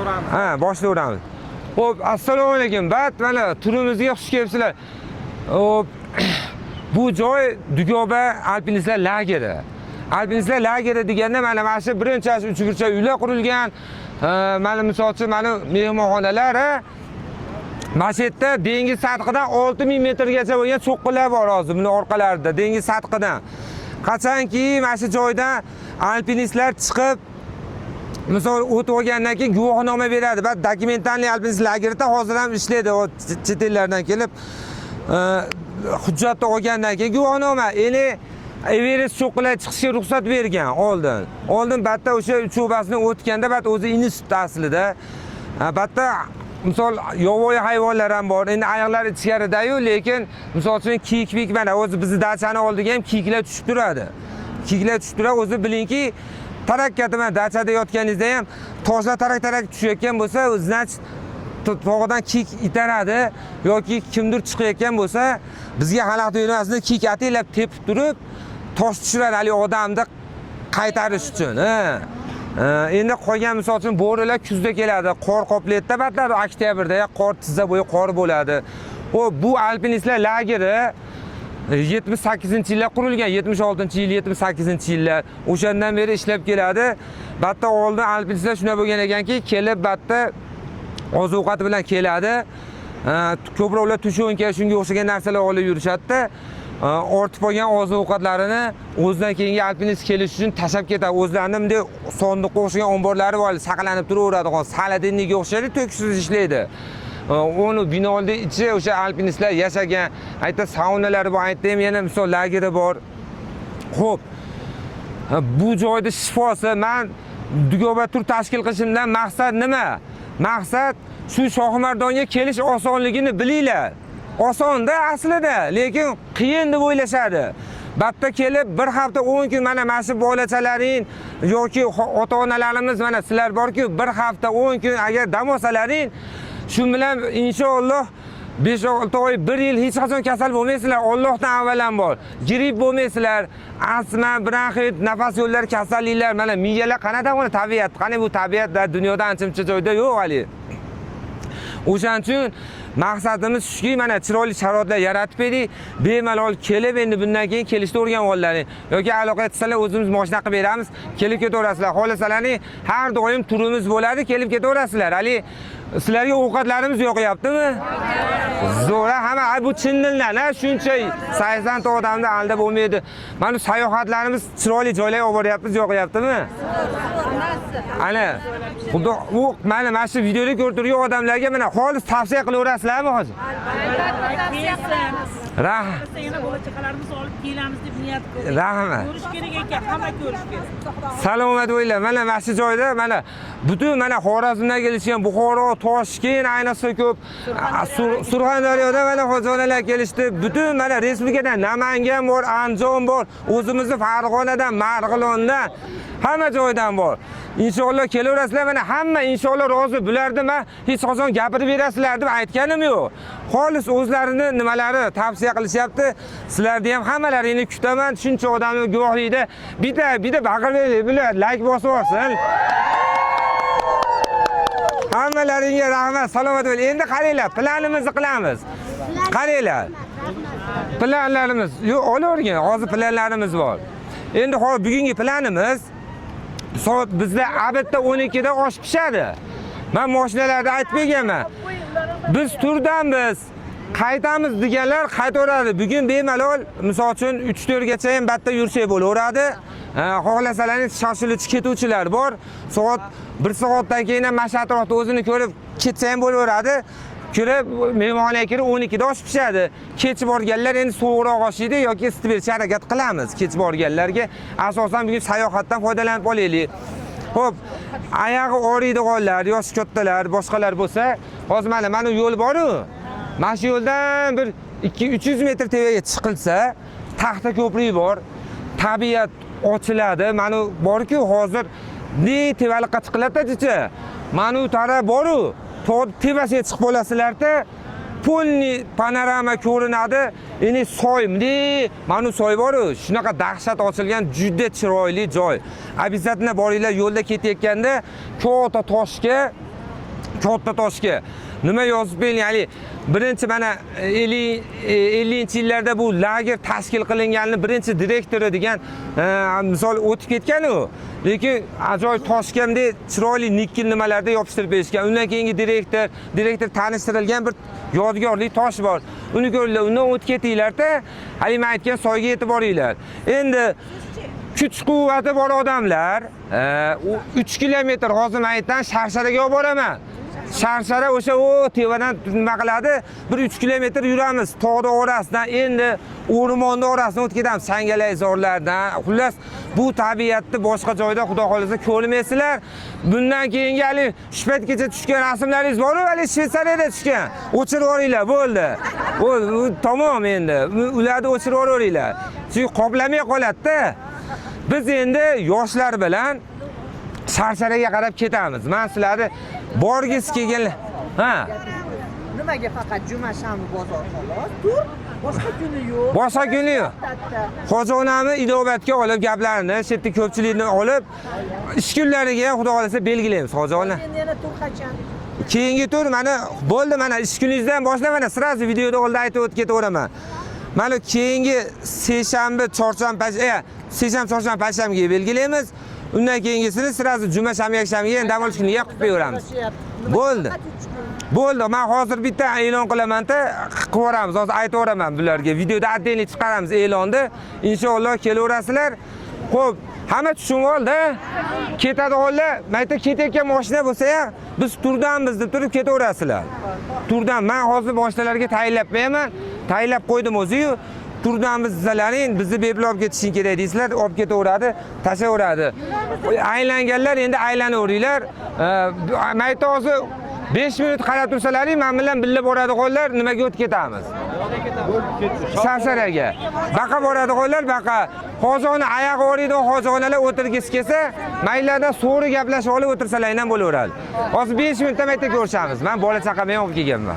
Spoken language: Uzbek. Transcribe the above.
Boshlayveramiz. Ha, boshlayveramiz. Xo'p, assalomu alaykum. Bat mana turimizga xush kelibsizlar. Xo'p, bu joy Dugoba alpinistlar lageri. Alpinistlar lageri deganda mana shu birinchi uchburchak uylar qurilgan. Mana misol uchun mana mehmonxonalar, ha. Mana shu yerda dengiz sathidan 6000 metrgacha bo'lgan cho'qqilar bor hozir buni orqalarida, dengiz sathidan. Qachonki mana shu joydan alpinistlar chiqib, misol o'tib olgandan keyin guvohnoma beradi. Va документальный alpinist lagerida hozir ham ishlaydi. O chet ellardan kelib, hujjatni olgandan keyin guvohnoma. Endi Everest cho'qqilari chiqishga ruxsat bergan oldin. Oldin batta o'sha uchobasini o'tganda bat o'zi institut aslida. Batta misol yovvoyi hayvonlar ham bor. Endi ayiqlar ichkarida-yu, lekin misol uchun kiyik mana o'zi bizni dachani oldiga ham kiyiklar tushib turadi. Kiyiklar tushib turadi, o'zi bilingki, tarakkati mana dachada yotganingizda ham toshlar tarak-tarak tushayotgan bo'lsa, значит tog'dan kiyik itaradi yoki kimdir chiqayotgan bo'lsa, bizga xalaqit bermasin, kiyik ataylab tepib turib tosh tushiradi haligi odamni qaytarish uchun. Ha. Endi qolgan misol uchun bo'rilar kuzda keladi, qor qoplaydi batlar oktyabrda qor tizza bo'yi qor bo'ladi. O bu alpinistlar lageri 78-yillar qurilgan, 76-yil, 78-yillar. O'shandan beri ishlab keladi. Batta oldin alpinistlar shunday bo'lgan ekanki, kelib batta oziq-ovqati bilan keladi. Ko'proq ular тушёнка, shunga o'xshagan narsalar olib yurishadi. Ortib qolgan oziq-ovqatlarini o'zidan keyingi alpinist kelish uchun tashlab ketadi. O'zlarini bunday sondiqqa o'xshagan omborlari bor, saqlanib turaveradi. Hozir холодильник ka o'xshaydi, toksiz ishlaydi. Uni binoni ichi o'sha alpinistlar yashagan, aytda saunalari bor, aytda ham yana misol lageri bor. Xo'p, bu joyda shifosi man Dugoba tur tashkil qilishimdan maqsad nima? Maqsad shu Shohimardonga kelish osonligini bilinglar. Osonda aslida, lekin qiyin deb o'ylashadi. Batta kelib bir hafta 10 kun mana shu bolachalaring yoki ota-onalarimiz mana sizlar borku, bir hafta 10 kun agar dam olsalaring, shu bilan inshaalloh 5-6 oy, 1 yil hech qachon kasal bo'lmaysizlar. Allohdan avvalambor. Gripp bo'lmaysizlar, astma, bronxit, nafas yo'llari kasalliklar, mana miyalar qanaqa uni tabiat, qani bu tabiat dunyoda ancha-muncha joyda yo'q hali. O'shaning uchun maqsadimiz shuki, mana chiroyli sharoitlar yaratib berdik. Bemalol kelib endi bundan keyin kelishni o'rganib oldilaring. Yoki aloqa etsalar o'zimiz mashina qilib beramiz, kelib ketaverasizlar. Xohlasalaring har doim turimiz bo'ladi, kelib ketaverasizlar. Hali sizlarga ovqatlarimiz yoqyaptimi? Zo'r, hamma bu chin dildan, ha, shuncha 80 ta odamni aldab bo'lmaydi. Mana sayohatlarimiz chiroyli joylarga olib boryapmiz, yoqyaptimi? Ana, xudo u mana shu videoda ko'rib turgan odamlarga mana xolis tavsiya qilaverasizlarmi hozir? Albatta tavsiya qilamiz. Yana bola chaqalarimizni olib kelamiz deb niyat qildik. Rahmat. Ko'rish kerak ekan, hamma ko'rish kerak. Salomat bo'linglar. Mana shu joyda mana butun mana Xorazmdan kelishgan, Buxoro, Toshkent ayniqsa ko'p, Surxondaryoda mana hojilar kelishdi. Butun mana respublikadan Namangan bor, Andijon bor, o'zimizni Farg'onadan, Marg'ilondan, hamma joydan bor. Inshaalloh kelaverasizlar. Mana hamma inshaalloh rozi. Bularni men hech qachon gapirib berasizlar deb aytganim yo'q. Xolis o'zlarini nimalari tavsiya qilishyapti. Sizlarni ham hammalaringni kutaman. Shuncha odamni guvohligida bitta bitta baqirib beraylik. Bular like bosib olsin. Hammalaringga rahmat, salomat bo'ling. Endi qaranglar, planimizni qilamiz. Qaranglar. Planlarimiz, yo'q, olavergin. Hozir planlarimiz bor. Endi hozir bugungi planimiz soat bizda обед da 12 da osh pishadi. Men mashinalarda aytib berganman. Biz turdanmiz, qaytamiz deganlar qaytaveradi. Bugun bemalol, misol uchun 3-4 gacha ham batta yursak bo'laveradi. Xohlasalaringiz shoshiluvchi ketuvchilar bor. Soat 1 soatdan keyin ham mana shu atrofda o'zini ko'rib ketsa ham bo'laveradi. Kirib mehmonxonaga kirib 12 da osh pishadi. Kech borganlar endi sovuqroq osh yeydi yoki isitib berishga harakat qilamiz. Kech borganlarga asosan bugun sayohatdan foydalanib olaylik. Xo'p, oyog'i og'riydiganlar, yoshi kattalar, boshqalar bo'lsa, hozir mana yo'l bor-u. Mana shu yo'ldan bir 2-300 metr tepaga chiqilsa, taxta ko'prik bor. Tabiat ochiladi. Mana bor-ku hozir ne tevalikqa chiqiladi-chi. Mana u taraf bor-u. Tog' tepasiga chiqib olasizlarda, полный panorama ko'rinadi. Endi soy, bunday mana soy bor-u, shunaqa dahshat ochilgan juda chiroyli joy. Обязательно boringlar, yo'lda ketayotganda katta toshga Katta toshga nima yozib berilgan? Ya'ni birinchi mana 50-yillarda bu lager tashkil qilinganini birinchi direktori degan misol o'tib ketgan u. Lekin ajoyib toshga bunday chiroyli nikkel nimalarda yopishtirib berishgan. Undan keyingi direktor tanishtirilgan bir yodgorlik tosh bor. Uni ko'ringlar, undan o'tib ketinglar-da, hali men aytgan soyga yetib boringlar. Endi kuch quvvati bor odamlar 3 kilometr hozir men aytdan Sharsharaga olib boraman. Sharshara o'sha u tevadan nima qiladi? Bir 3 kilometr yuramiz tog'ni orasidan, endi o'rmonni orasidan o'tib ketamiz, changalakzorlardan. Xullas, bu tabiatni boshqa joyda xudo xolasa ko'rmaysizlar. Bundan keyingi hali shu paytgacha tushgan rasmlaringiz bor-ku, hali Shvetsariyada tushgan. O'chirib yuboringlar, bo'ldi. Bo'ldi, u tamom endi. Ularni o'chirib yuboringlar. Chunki qoplamay qoladi-da. Biz endi yoshlar bilan Sharsharaga qarab ketamiz. Men sizlarni borgisi kelgan, ha, Nimaga faqat juma shanba bozor xolos? Tur, boshqa kuni yo'q. Boshqa kuni yo'q. Albatta. Hoji onamni inobatga olib gaplarini, shu yerda ko'pchilikni olib, ish kunlariga ham xudo xolasa belgilaymiz hoji ona. Endi yana tur qachon? Keyingi tur mana bo'ldi, mana ish kuningizdan boshlab mana sразу videoda oldin aytib o'tib ketaveraman. Mana keyingi seshanba, chorshanba, seshanba, chorshanba, payshanbaga belgilaymiz. Undan keyingisini sразу juma, shanba, yakshanbaga dam olish kuniga qilib qo'yaveramiz. Bo'ldi. Bo'ldi, men hozir bitta e'lon qilaman-da, qilib yuboramiz. Hozir aytaveraman bularga. Videoda отдельно chiqaramiz e'lonni. Inshaalloh kelaverasizlar. Xo'p, hamma tushunib oldi. Ketadiganlar, mayda ketayotgan mashina bo'lsa ham, biz turdanmiz deb turib ketaverasizlar. Turdan men hozir mashinalarga tayinlab qo'yaman. Tayinlab qo'ydim o'zi-yu. Turdanmiz desalaring, bizni bepul olib ketishing kerak deysizlar, olib ketaveradi, tashaveradi. Aylanganlar endi aylanaveringlar. Mayda hozir 5 minut qarab tursalaring, men bilan birga boradiganlar nimaga o'tib ketamiz? Sharsharaga. Baqa boradiganlar baqa. Hojoni oyog'i og'riydi, hojonalar o'tirgisi kelsa, maylardan so'ri gaplashib olib o'tirsalaring ham bo'laveradi. Hozir 5 minutda mayda ko'rishamiz. Men bola chaqamni ham olib kelganman.